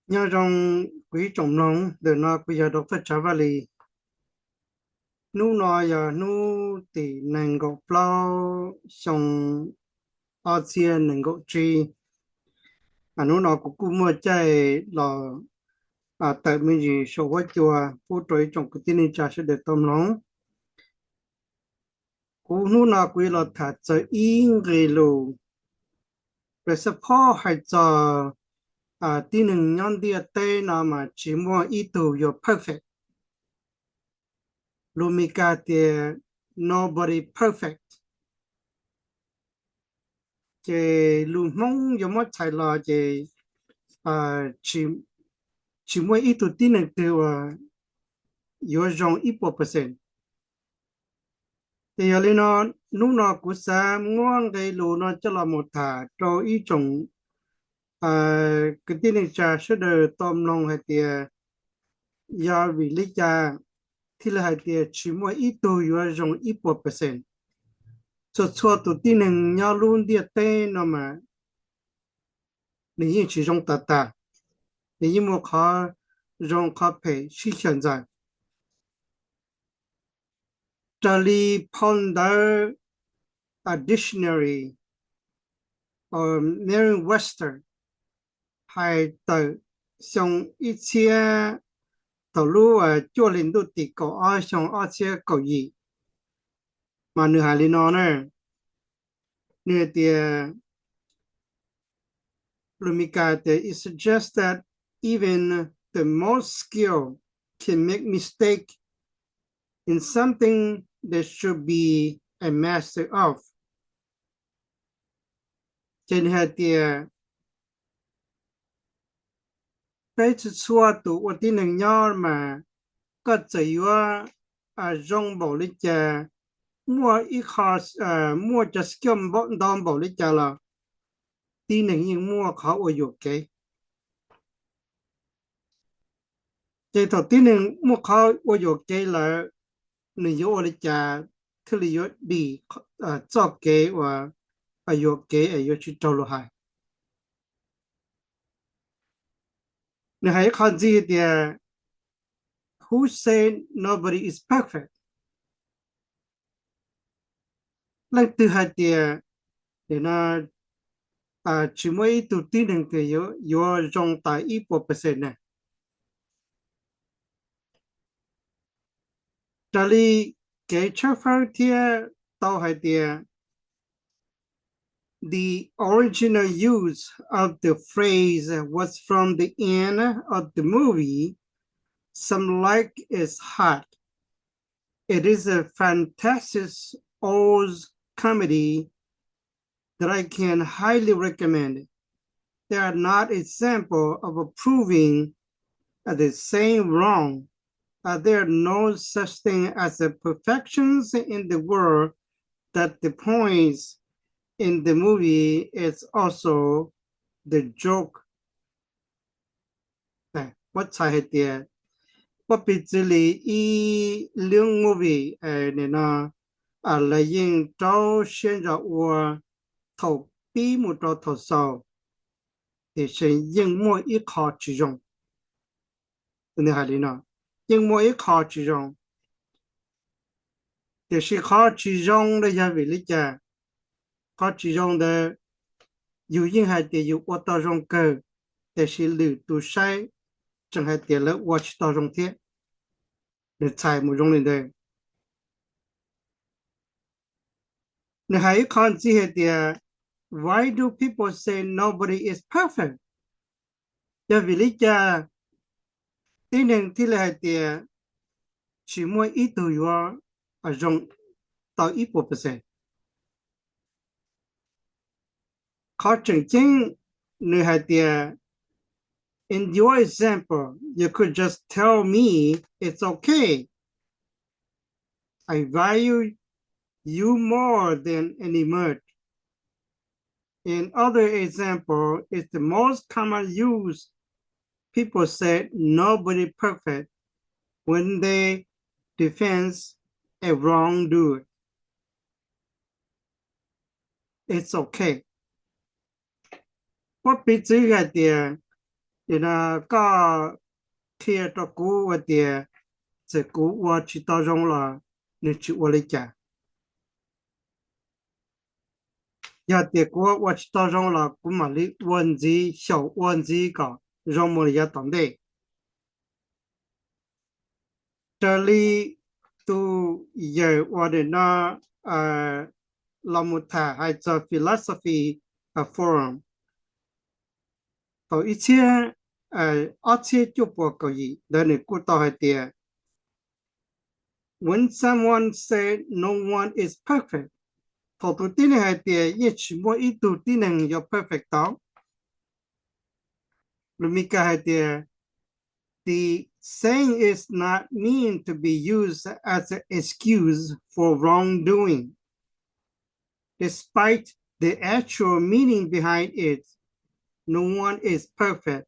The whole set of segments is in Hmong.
Nyob zoo kuv ib tsoom mloog, ntawm no kuv yog Doctor Tsav Vaj Lis. Hnub no yog hnub tim nees nkaum plaub xyoo ob txhiab nees nkaum tsib. Hnub no kuv kuj muaj caij los tawm me ntsis saum huab cua pub rau ib tsoom kwv tij neej tsa sawv daws tau mloog. Kuv hnub no kuv yuav los tham txog ib nqe lus, lawv xab phob hais txog tib neeg nyob ntiaj teb no mas tsis muaj ib tug yuav perfect. Lus Meskas tias nobody perfect. Ces lus Hmoob yuav muab txhais los ces tsis muaj ib tug tib neeg twg uas yuav zoo ib puas percent. Ces yog li no, hnub no kuv xav muab nqe lus no coj los mus tham rau ib tsoom kwv tij neej tsa sawv daws tau mloog hais tias yog vim li cas thiaj li hais tias tsis muaj ib tug yuav zoo ib puas percent. Txhua txhua tus tib neeg nyob lub ntiaj teb no mas nws yeej tsis zoo tas tas, nws yeej muaj qhov zoo qhov phem sib xyaw ntxaws. Raws li phau ntawv dictionary Merriam-Webster hais tawm xyoo ib txhiab, thaum lub cuaj hli ntuj tim kaum ob xyoo ob txhiab kaum yim, mas nws hais li no na, nws hais tias, lus Meskas tias it suggests that even the most skilled can make mistake in something they should be a master of. Ces nws hais tias peb txhua txhua tus ua tib neeg nyob mas koj txawm yuav zoo npaum li cas, muaj ib qho, muaj cov skill ntau npaum li cas los tib neeg yeej muaj qhov ua yuam kev. Ces thaum tib neeg muaj qhov ua yuam kev lawm, nws yuav ua li cas thiaj li yuav dim txoj kev uas yuam kev es yuav tsis raug luag hais? Nws hais ib qho ntxiv tias, who say nobody is perfect? Leej twg hais tias no tsis muaj ib tug tib neeg twg yuav zoo tas ib puas percent na? Raws li kev tshawb fawb thiab tau hais tias, the original use of the phrase was from the end of the movie Some Like It Hot. It is a fantastic old comedy that I can highly recommend. They are not example of proving the same wrong. Uh, there are no such thing as a perfections in the world that the points in the movie is also the joke. Muab txhais hais tias, muab piv txwv li ib lub movie no, lawv yeej rau siab ntso ua thaum pib mus rau thaum xaus, tiam sis yeej muaj ib qho tsis zoo. Nws hais li no, yeej muaj ib qho tsis zoo, tiam sis qhov tsis zoo ntawd yog vim li cas? Qhov tsis zoo ntawd yus yeej hais tias yus ua tau zoo kawg, tiam sis lwm tus saib tseem hais tias lawv ua tsis tau zoo thiab. Nws txhais mus zoo li ntawd. Nws hais ib qho ntxiv hais tias, why do people say nobody is perfect? Yog vim li cas tib neeg thiaj li hais tias tsis muaj ib tug yuav zoo tau ib puas percent? Qhov tseem ceeb, nws hais tias, in your example, you could just tell me it's okay. I value you more than any merch. Another example is the most common use. People say nobody perfect when they defend a wrongdoer. It's okay. Muab piv txwv hais tias, Nim no koj qhia rau kuv ua tias txawm kuv ua tsis tau zoo los nws tsis ua li cas. Yog tias kuv ua tsis tau zoo los kuv mam li ua ntxiv, xyaum ua ntxiv kom zoo mus li yav tom ntej. Raws li tus yawg uas nim no los mus tham hais txog Philosophy Forum thaum ib txhiab, ob txhiab cuaj puas kaum yim ntawd nws kuj tau hais tias, When someone said no one is perfect, thaum tus tib neeg hais tias yeej tsis muaj ib tug tib neeg yuav perfect tau, lus Mis Kas hais tias, The saying is not meant to be used as an excuse for wrongdoing. Despite the actual meaning behind it, no one is perfect.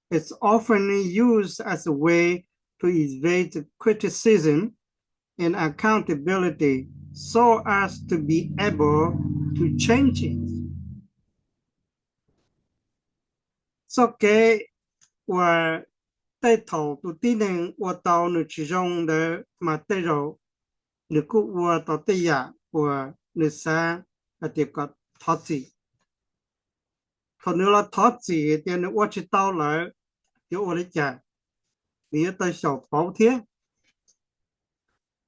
It's often used as a way to evade criticism and accountability so as to be able to change it. Txoj kev uas tej thaum tus tib neeg ua tau nws tsis zoo ntawd mas tej zaum nws kuj ua tau tej yam uas nws xav hais tias kom thov txim. Thaum nws los thov txim tias nws ua tsis tau lawm, yuav ua li cas? Nws yuav tau xyaum pauv thiab.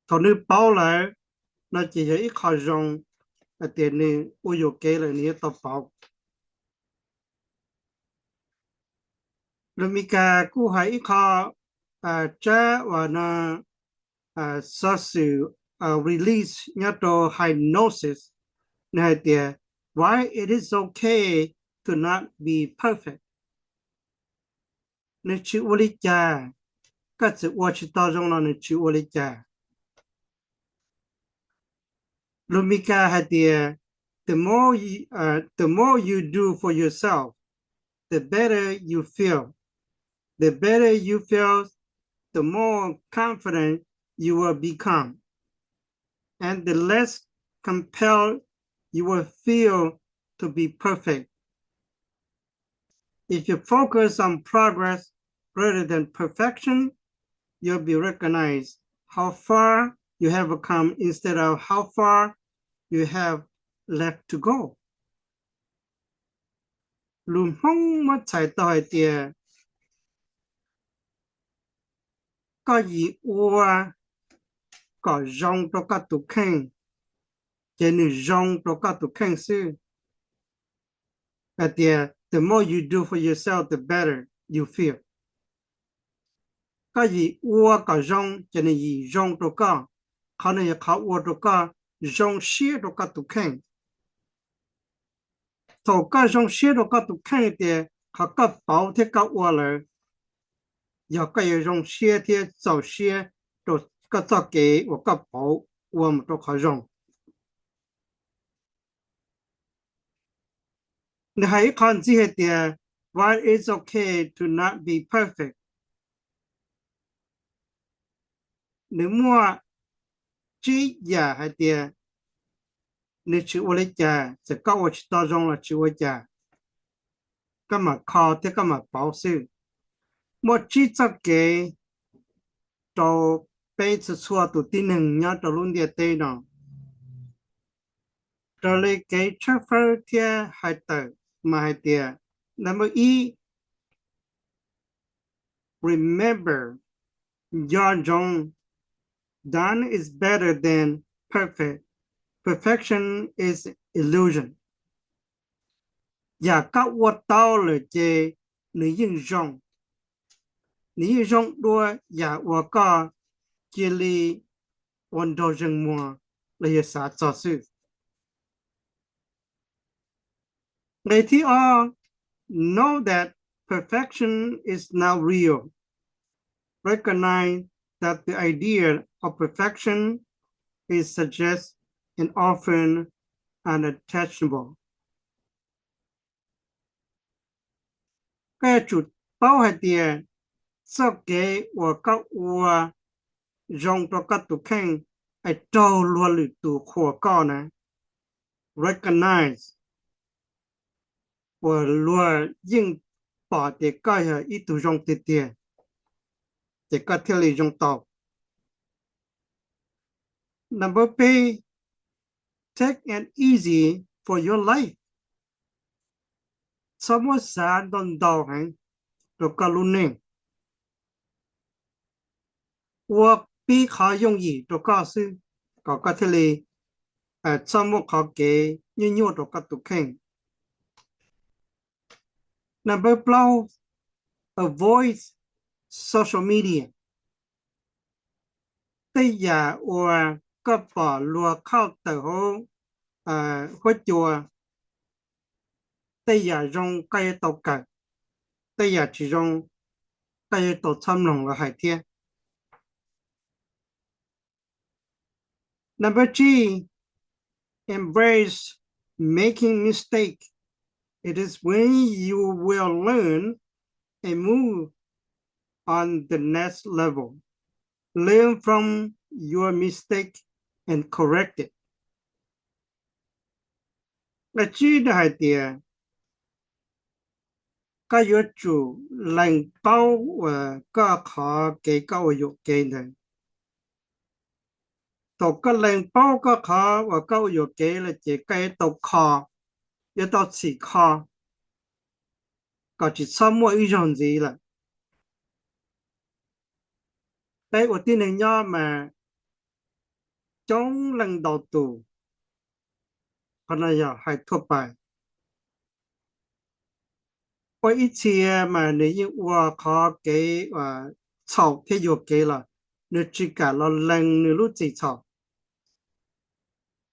Thaum nws pauv lawm no ces yog ib qho zoo, hais tias nws ua yuam kev lawm nws yuav tau pauv. Lus Mis Kas kuj hais ib qho tsab uas no xov xwm release nyob rau Hypnosis, nws hais tias, Why it is okay to not be perfect. Nws tsis ua li cas, koj txawm ua tsis tau zoo los nws tsis ua li cas. Lus Mis Kas hais tias, the more you, uh, the more you do for yourself, the better you feel. The better you feel, the more confident you will become, and the less compelled you will feel to be perfect. If you focus on progress rather than perfection, you'll be recognized how far you have come instead of how far you have left to go. Lus Hmoob muab txhais tau hais tias, koj yim ua kom zoo rau koj tus kheej, ces nws zoo rau koj tus kheej xwb. Hais tias the more you do for yourself, the better you feel. Koj yim ua kom zoo ces nws yim zoo rau koj. Qhov no yog qhov ua rau koj zoo siab rau koj tus kheej. Thaum koj zoo siab rau koj tus kheej tias qhov koj pauv thiab koj ua lawm, yog koj yuav zoo siab thiab txaus siab rau koj txoj kev uas koj pauv ua mus rau qhov zoo. Nws hais ib qho ntxiv hais tias, While it's okay to not be perfect, nws muaj tsib yam hais tias nws tsis ua li cas, txawm koj ua tsis tau zoo los tsis ua cas, koj mam kho thiab koj mam pauv xwb. Muaj tsib txoj kev rau peb txhua txhua tus tib neeg nyob rau lub ntiaj teb no. Raws li kev tshawb fawb thiab hais tawm mas hais tias, number ib, remember, nco ntsoov, done is better than perfect. Perfection is illusion. Yam koj ua tau lawm ces nws yeej zoo, nws yeej zoo dua yam uas koj cia li ua nraug zeeg muag los yog xav txog xwb. Nqe thib ob, know that perfection is not real. Recognize that the idea of perfection is suggest and often unattainable. Koj yuav tsum paub hais tias txoj kev uas koj ua zoo rau koj tus kheej es raug luag lwm tus qhuas koj na. Recognize uas luag yeej pom tias koj yog ib tug zoo tiag tiag, ces koj thiaj li zoo tau. Number peb, take it easy for your life. Txhob muab xav ntau ntau heev rau koj lub neej. Ua pib qhov yooj yim rau koj xwb, kom koj thiaj li txhob muaj qhov kev nyuaj nyuaj rau koj tus kheej. Number plaub, avoid social media. Tej yam uas koj pom luag khauj tawm hauv huab cua, tej yam zoo koj yuav tau kawm, tej yam tsis zoo koj yuav tau txhob mloog lawv hais thiab. Number three, embrace making mistake. It is when you will learn and move on the next level. Learn from your mistake and correct it. Nqe tsib nws hais tias koj yuav tsum lees paub uas koj qhov kev koj ua yuam kev ntawd. Thaum koj lees paub koj qhov uas koj ua yuam kev lawm ces koj yuav tau kho, yuav tau txhim kho, kom tsis txhob muaj ib zaug ntxiv lawm. Peb ua tib neeg nyob mas coob leej ntau tus, qhov no yog hais thuaj pais. Ua ib txhia mas nws yeej ua qhov kev txhaum thiab yuam kev los nws tsis kam los lees nws lub txim txhaum.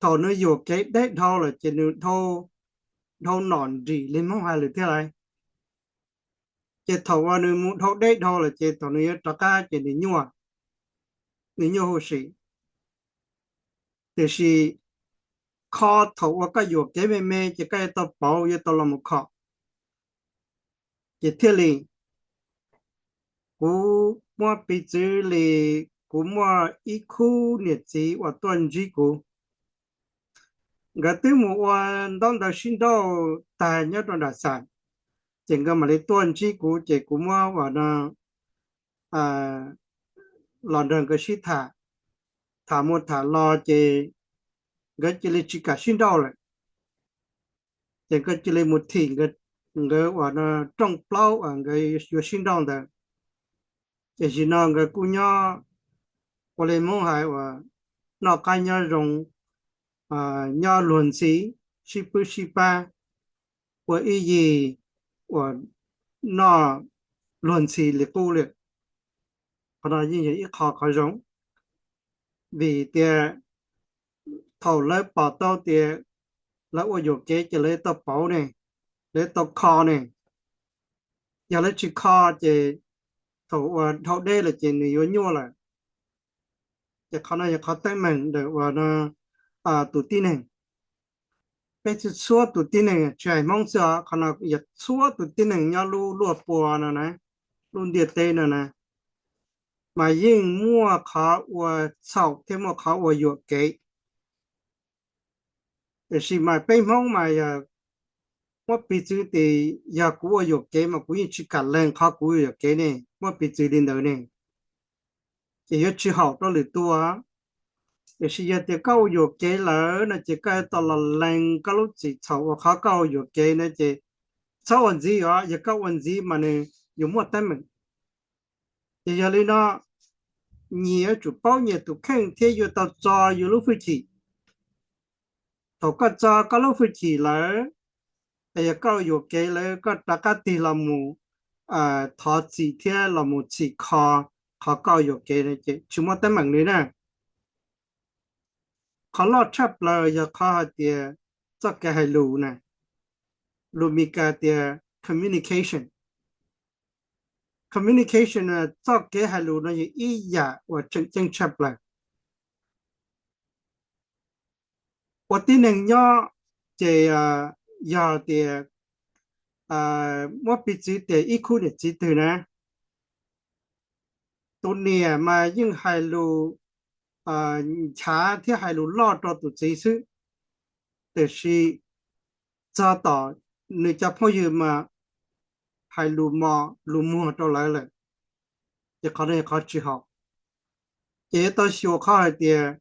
Thaum nws yuam kev deb dhau lawm ces nws dhau nom nrim li Hmoob hais lawm thiab lauj. Ces thaum uas nws mus dhau deb dhau lawm ces thaum nws yuav rov qab ces nws nyuaj, nws nyuaj huv si. Tiam sis kho thaum uas koj yuam kev me me ces koj yuav tau pauv, yuav tau los mus kho. Ces thiaj li kuv muab piv txwv li kuv muaj ib khub niam txiv uas tuaj ntsib kuv. Nkawd twb mus ua ntaub ntawv sib nrauj tag nyob rau nram xam, ces nkawd mam li tuaj ntsib kuv ces kuv muab uas no los nrog nkawd sib tham, tham mus tham los ces nkawd cia li tsis kam sib nrauj lawm. Ces nkawd cia li mus thim nkawd uas no rooj plaub uas nkawd yuav sib nrauj ntawd. Ces tam sim no nkawd kuj nyob, ua li Hmoob hais uas noj qab nyob zoo, nyob luag ntxhi, sib pwb sib pab, ua ib yig uas noj luag ntxhi li qub li. Qhov no yeej yog ib qho qhov zoo, vim tias thaum lawv pom tau tias lawv ua yuam kev ces lawv tau pauv ne, lawv tau kho ne. Yog lawv tsis kho ces thaum uas dhau deb lawm ces nws yuav nyuaj lawm. Ces qhov no yog qhov teeb meem ntawm uas no tus tib neeg. Peb txhua tus tib neeg, tsis hais Hmoob xwb os, qhov no yog txhua tus tib neeg nyob lub luaj pua no na, lub ntiaj teb no na, mas yeej muaj qhov ua txhaum thiab muaj qhov ua yuam kev. Tiam sis mas peb Hmoob mas yog muab piv txwv tias yog kuv ua yuam kev mas kuv yeej tsis kam lees qhov kuv ua yuam kev ne, muab piv txwv li ntawd ne, ces yuav tsis haum rau lwm tus. Tiam sis yog tias koj ua yuam kev lawm no ces koj yuav tau los lees koj lub txim txhaum uas qhov koj ua yuam kev no ces txhob ua ntxiv os, yog koj ua ntxiv mas nws yuav muaj teeb meem. Ces yog li no, nyias yuav tsum paub nyias tus kheej thiab yuav tau txo yus lub hwj chim. Thaum koj txo koj lub hwj chim lawm, es yog koj ua yuam kev lawm koj rov qab tig los mus thov txim thiab los mus txhim kho qhov koj ua yuam kev no ces tsis muaj teeb meem li na. Qhov loj tshaj plaws yog qhov hais tias txoj kev hais lus na, lus Mis Kas tias communication. Communication, txoj kev hais lus no yog ib yam uas tseem ceeb tshaj plaws. Ua tib neeg nyob ces yog tias muab piv txwv tias ib khub niam txiv twg na, tus niam mas yeej hais lus nchav thiab hais lus loj rau tus txiv xwb, tiam sis txog tom nws cov phooj ywg mas hais lus mos lus muag rau lawv lawm, ces qhov no yog qhov tsis haum. Ces yuav tau xyuas qhov hais tias,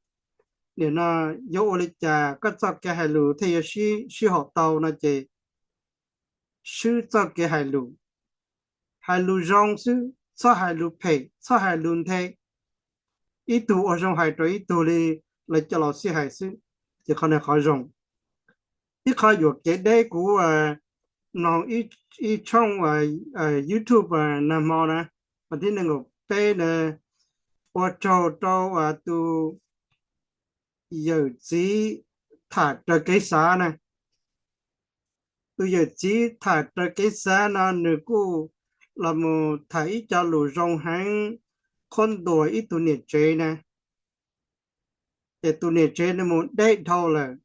nim no yuav ua li cas koj txoj kev hais lus thiaj yuav sib haum tau no ces swb txoj kev hais lus, hais lus zoo xwb, txhob hais lus phem, txhob hais lus nthe. Ib tug ua zoo hais rau ib tug li lawv cov laus xij hais xwb, ces qhov no qhov zoo. Ib qho yuam kev deb kuv mloog ib tshooj YouTube nag hmo na, vas thib nees nkaum peb na, ua tsaug rau tus yawm txiv tham raws kev xav na. Tus yawm txiv tham raws kev xav no nws kuj los mus tham ib co lus zoo heev, qhuab ntuas ib tug niam tsev na. Ces tus niam tsev nws mus deb dhau lawm,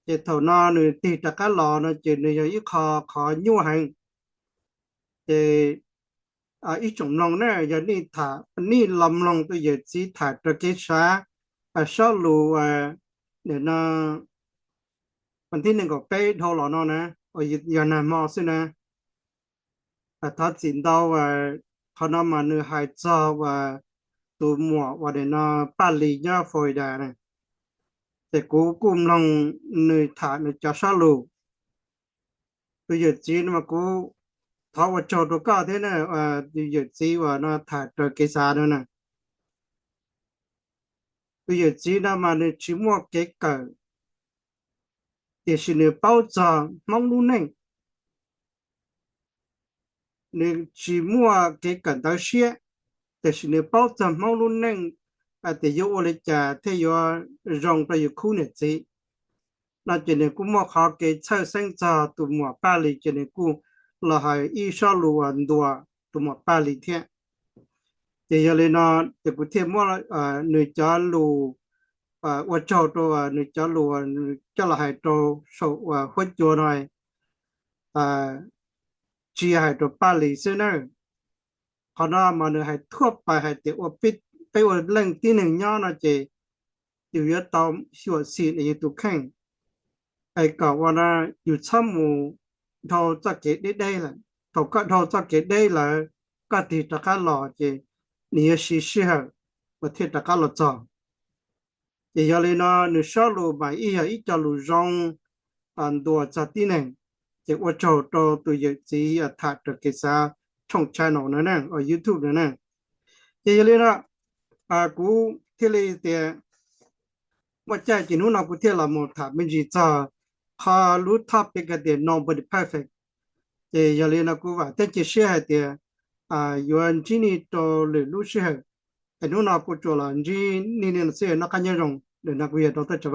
ces thaum no nws tig rov qab los no ces nws yog ib qho qhov nyuaj heev. Ces ib tsoom mloog na, yog nej los mloog tus yawm txiv tham raws kev xav, sob lus, nim no vas thib nees nkaum peb dhau los no na, yog nag hmo xwb na, thov txim ntau. Qhov no mas nws hais txog tus muam uas nim no Paj Lis nyob Florida na, ces kuv kuj mloog nws tham nws cov sob lus. Tus yawm txiv no mas kuv thov ua tsaug rau koj thiab na, tus yawm txiv uas no tham raws kev xav no na. Tus yawm txiv no mas nws tsis muaj kev kawm, tiam sis nws paub txog Hmoob lub neej. Nws tsis muaj kev kawm ntawv siab, tiam sis nws paub txog Hmoob lub neej, tias yuav ua li cas thiaj yuav zoo rau yus khub niam txiv no ces nws kuj muaj qhov kev txhawj xeeb txog tus muam Paj Lis, ces nws kuj los hais ib sob lus uas ntuas tus muam Paj Lis thiab. Ces yog li no, ces kuv thiaj muab nws cov lus, ua tsaug rau nws cov lus coj los hais rau saum huab cua no, tsis hais rau Paj Lis xwb na. Qhov no mas nws hais thuaj pais hais tias ua peb ua leej tib neeg nyob no ces yus yuav tau xyuam xim yus tus kheej, es kom ua no yus txhob mus dhau txoj kev deb deb lawm. Thaum koj dhau txoj kev deb lawm, koj tig rov qab los ces nws yuav siv sij hawm uas thiaj rov qab los txog. Ces yog li no, nws sob lus mas ib yog ib co lus zoo ntuas txog tib neeg. Ces ua tsaug rau tus yawm txiv tham raws kev xav tshooj channel no, YouTube no na. Ces yog li no, kuv thiaj li tias muaj caij ces hnub no kuv thiaj los mus tham me ntsis txog qhov lub topic hais tias nobody perfect. Ces yog li no kuv vam thiab cia siab hais tias yuav ntsib nej rau lwm lub sij hawm. Es hnub no kuv tsuas los ntsib nej li no xwb, noj qab nyob zoo, lwm no kuv yuav rov tuaj tso.